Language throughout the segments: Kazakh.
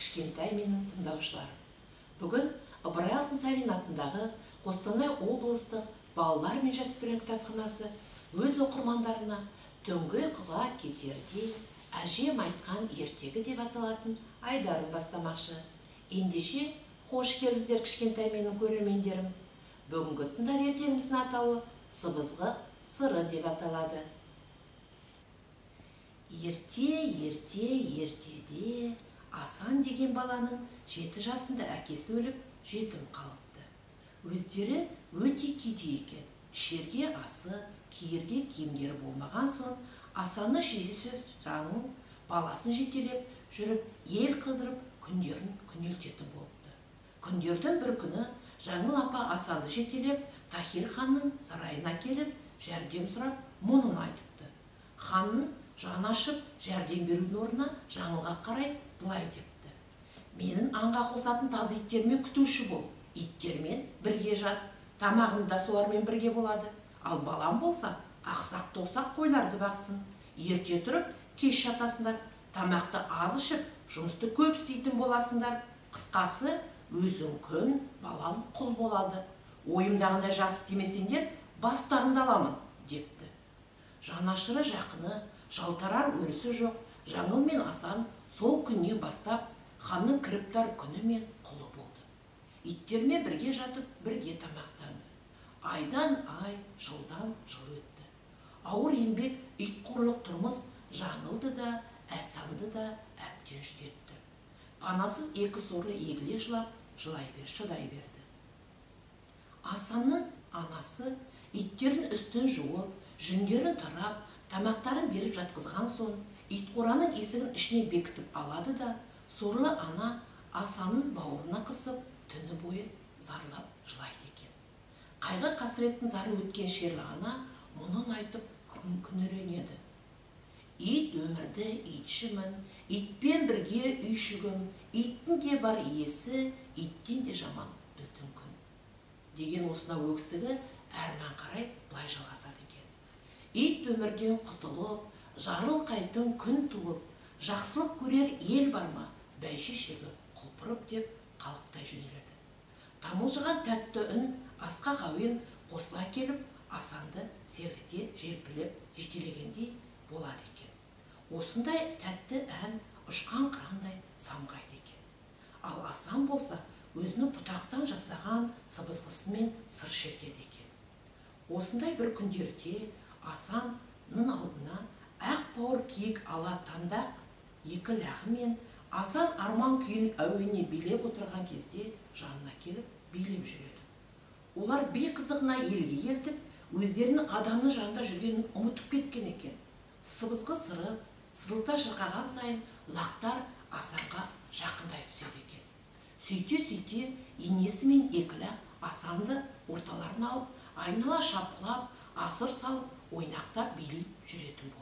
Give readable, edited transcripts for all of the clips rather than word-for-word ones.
Кішкентай менің тыңдаушыларым. Бүгін Ыбырай Алтынсарин атындағы Қостанай облыстық балалар мен жасөспірім кітапханасы өз оқырмандарына түнгі ұйқыға кетерде әжем айтқан ертегі деп аталатын айдарын бастамақшы. Ендеше, қош келдіңіздер, кішкентай менің көрермендерім. Бүгінгі тыңдар ертегіміздің атауы Сыбызғы сыры деп аталады. Ерте, ерте, ертеде Асан деген баланың 7 жасында әкесі өліп, жетім қалыпты. Өздері өте кедей екен. Ішерге асы, киерге киімдері болмаған соң, Асанны шешесі Жаңыл баласын жетелеп жүріп, ел қыдырып, күндерін күнелтетін болыпты. Күндердің бір күні Жаңыл апа Асанды жетелеп, Тахир ханның сарайына келіп, жәрдем сұрап, мұнын айтыпты. Ханның жаны ашып, жәрдем берудің орнына Жаңылға қарай былай депті. Менің аңға қосатын тазы иттеріме күтуші бол, иттермен бірге жат, тамағың да солармен бірге болады. Ал балам болса, ақсақ тоқсақ қойларды бақсын. Ерте тұрып, кеш жатасыңдар, тамақты аз ішіп, жұмысты көп істейтін боласыңдар. Қысқасы, өзің күн, балам құл болады. Ойымдағындай жас істемесеңдер, бастарыңды аламын, депті. Жанашыры жақыны, жалтарар өрісі жоқ, Жаңыл мен Асан сол күннен бастап ханның кіріптар күні мен құлы болды. Иттермен бірге жатып, бірге тамақтанды. Айдан ай, жылдан жыл өтті. Ауыр еңбек, итқорлық тұрмыс Жаңылды да, Асанды да әбден жүдетті. Панасыз екі сорлы егіле жылап, жылай бер, шыдай берді. Асанның анасы иттердің үстін жуып, жүндерін тарап, тамақтарын беріп жатқызған соң, итқораның есігін ішіне бекітіп алады да, сорлы ана Асанның бауырына қысып, түні бойы зарлап жылайды екен. Қайғы қасіреттің зары өткен шерлі ана мұнын айтып күңіренеді. Ит өмірді итшімін, итпен бірге үйшігім, иттің де бар иесі, иттен де жаман біздің күн. Деген осына өксігі әрман қарай былай жалғасады екен. Ит өмірден құтылып, жарылқайтын күн туып, жақсылық көрер ел бар ма, бәйшешегі құлпырып деп қалықтай жөнеледі. Тамылжыған тәтті үн асқақ әуен қосыла келіп, Асанды сергіте желпілеп жетелегендей болады екен. Осындай тәтті ән ұшқан қырандай самғайды екен. Ал Асан болса, өзінің бұтақтан жасаған сыбызғысымен сыр шертеді екен. Осындай бір күндерде Асанның алдына ақ бауыр киік ала таңдақ екі лағымен Асан арман күйін әуеніне билеп отырған кезде жанына келіп билеп жүреді. Олар би қызығына елге елтіп, өздерінің адамның жанында жүргенін ұмытып кеткен екен. Сыбызғы сыры сызылта шырқаған сайын лақтар Асанға жақындай түседі екен. Сөйте-сөйте енесі мен екі лақ Асанды орталарына алып, айнала шапқылап, асыр салып, ойнақтап билей жүретін болды.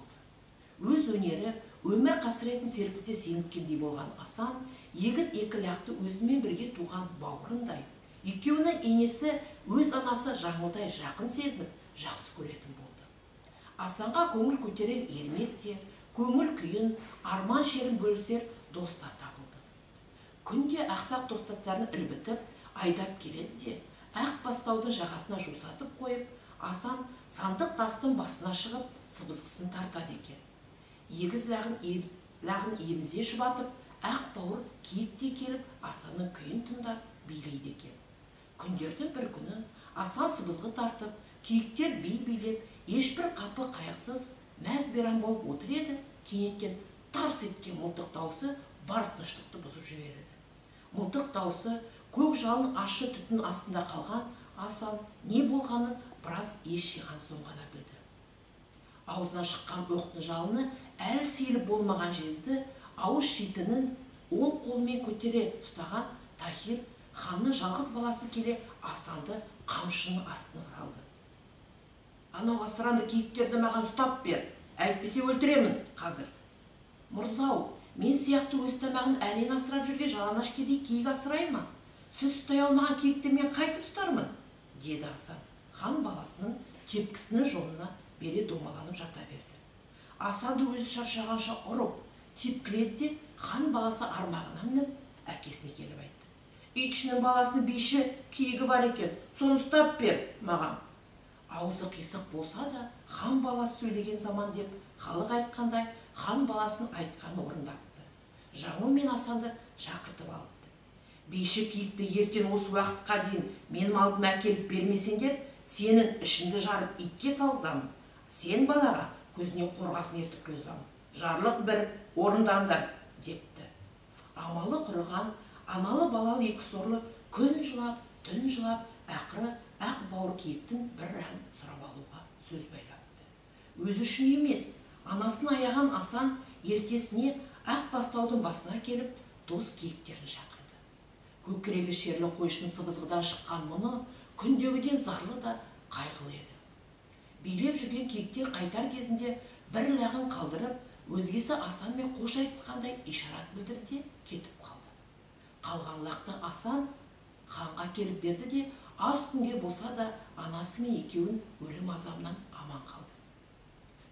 Өз өнері өмір қасіретін серпілте сеніпкендей болған Асан, егіз екі лақты өзімен бірге туған бауырындай, екеуінің енесі өз анасы Жаңылдай жақын сезініп, жақсы көретін болды. Асанға көңіл көтерер ермек те, көңіл күйін, арман шерін бөлісер дос та табылды. Күнде ақсақ достастарын ілбітіп, айдап келеді де, ақ бастаудың жағасына жусатып қойып, Асан сандық тастың басына шығып, сыбызғысын тартады екен. Егіз лағын емізе жұбатып, ақ бауыр киік те келіп, Асанның күйін тыңдап билейді екен. Күндердің бір күні Асан сыбызғы тартып, киіктер би билеп, ешбір қапы қайғысыз мәз мейрам болып отыр еді, кенеттен тарс еткен мылтық даусы бар тыныштықты бұзып жібереді. Мылтық даусы көк жалын ащы түтін астында қалған Асан не болғанын біраз ес жиған соң ғана білді. Аузынан шыққан оқтың жалыны әлі сейіліп болмаған жезді ауыз шетінің оң қолымен көтере ұстаған Тахир ханның жалғыз баласы келе Асанды қамшының астына салды. Анау асыранды киіктерді маған ұстап бер, әйтпесе өлтіремін қазір. Мырзау, мен сияқты өз тамағын әрең асырап жүрген жалаңаш кедей киік асырай ма? Сіз ұстай алмаған киікті мен қайтып ұстармын, деді Асан. Хан баласының тепкісінің жолына бере домаланып жата берді. Асанды өзі шаршағанша ұрып, тепкіледі де, хан баласы армағына мініп, әкесіне келіп айтты. Итшінің баласының биші киігі бар екен, соны ұстап бер маған. Аузы қисық болса да, хан баласы сөйлеген заман деп халық айтқандай, хан баласының айтқанын орындапты. Жаңыл мен Асанды шақыртып алыпты. Биші киікті ертең осы уақытқа дейін менің алдыма әкеліп бермесеңдер, сенің ішіңді жарып итке салғызамын. Сен балаға көзіне қорғасын ертіп құйғызамын. Жарлық бір, орындаңдар, депті. Амалы құрыған, аналы балалы екі сорлы күн жылап, түн жылап, ақыры ақ бауыр киіктің бір рән сұрап алуға сөз байлапты. Өзі үшін емес, анасын аяған Асан ертесіне ақ бастаудың басына келіп, дос киіктерін шақырды. Көкірегі шерлі қойшының сыбызғыдан шыққан мұны күндегіден зарлы да қайғылы еді. Билеп жүрген киіктер қайтар кезінде бір лағын қалдырып, өзгесі Асанмен қош айтысқандай ишарат білдірді де кетіп қалды. Қалған лақты Асан ханға келіп берді де, аз күнге болса да анасы мен екеуін өлім азабынан аман қалды.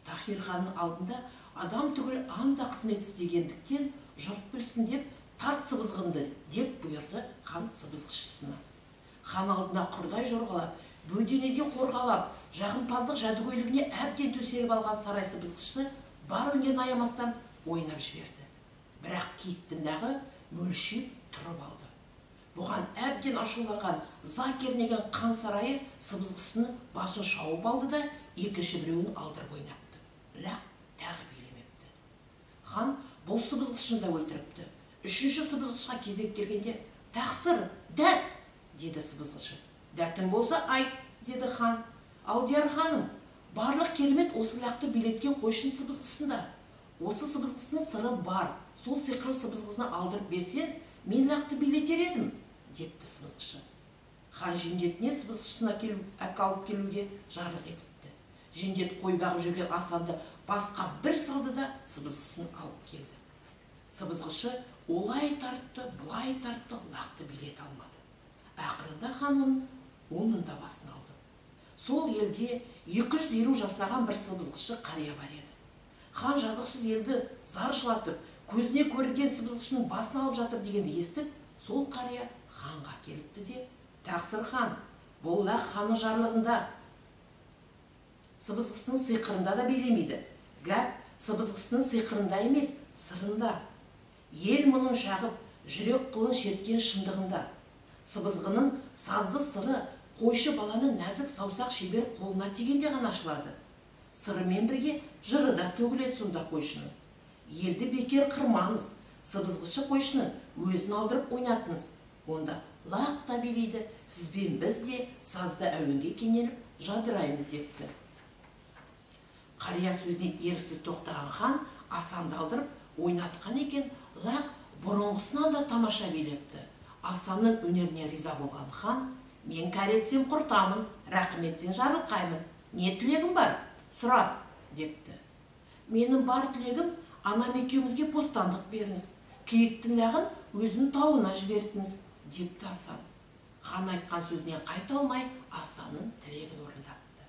Тахир ханның алдында адам түгіл аң да қызмет істегендіктен жұрт білсін деп тарт сыбызғынды деп бұйырды хан сыбызғышысына. Хан алдына құрдай жорғалап, бөденеде қорғалап, жағымпаздық жәдігөйлігіне әбден төселіп алған сарай сыбызғышысы бар өнерін аямастан ойнап жіберді. Бірақ киіктің лағы мөлшіп тұрып алды. Бұған әбден ашуланған, ыза кернеген хан сарайы сыбызғысының басын шауып алды да екінші біреуін алдырып ойнатты. Лақ тағы билемепті. Хан бұл сыбызғышын да өлтіріпті. Үшінші сыбызғышқа кезек келгенде, «Тақсыр, дәт!» деді сыбызғышы. «Дәтің болса айт!» деді хан. «Алдияр ханым, барлық керемет осы лақты билеткен қойшының сыбызғысында. Осы сыбызғысының сыры бар. Сол сиқырлы сыбызғысына алдырып берсеңіз, мен лақты билетер едім», депті сыбызғышы. Хан жендетіне сыбызғышына алып келуге жарлық етіпті. Жендет қой бағып жүрген Асанды басқа бір салды да сыбызғысын алып келді. Сыбызғышы олай тартты, бұлай тартты, лақты билете алмады. Ақырында хан оның да басын алды. Сол елде 250 жасаған бір сыбызғышы қария бар еді. Хан жазықсыз елді зар жылатып, көзіне көрінген сыбызғышының басын алып жатыр дегенді естіп, сол қария ханға келіпті де, «Тақсыр хан, бұл лақ ханның жарлығында, сыбызғысының сиқырында да билемейді. Гәп сыбызғысының сиқырында емес, сырында. Ел мұның шағып, жүрек қылын шерткен шындығында. Сыбызғының сазды сыры қойшы баланың нәзік саусақ шебер қолына тигенде ғана ашылады. Сырымен бірге жыры да төгіледі сонда қойшының. Елді бекер қырмаңыз, сыбызғышы қойшының өзін алдырып ойнатыңыз. Онда лақ та билейді, сізбен біз де сазды әуенге кенеліп жадыраймыз», депті. Қария сөзіне еріксіз тоқтаған хан Асанды алдырып ойнатқан екен, лақ бұрынғысынан да тамаша билепті. Асанның өнеріне риза болған хан, «Мен кәрі етсем құртамын, рақым етсең жарылқаймын. Не тілегім бар? Сұра», депті. «Менің бар тілегім, анам екеумізге бостандық беріңіз. Киіктің лағын өзінің тауына жібертіңіз», депті Асан. Хан айтқан сөзіне қайта алмай Асанның тілегін орындапты.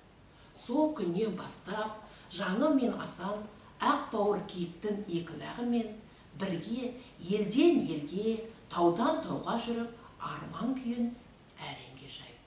Сол күннен бастап Жаңыл мен Асан ақ бауыр киіктің екі лағымен бірге елден елге, таудан тауға жүріп, арман күйін әлемге жайыпты.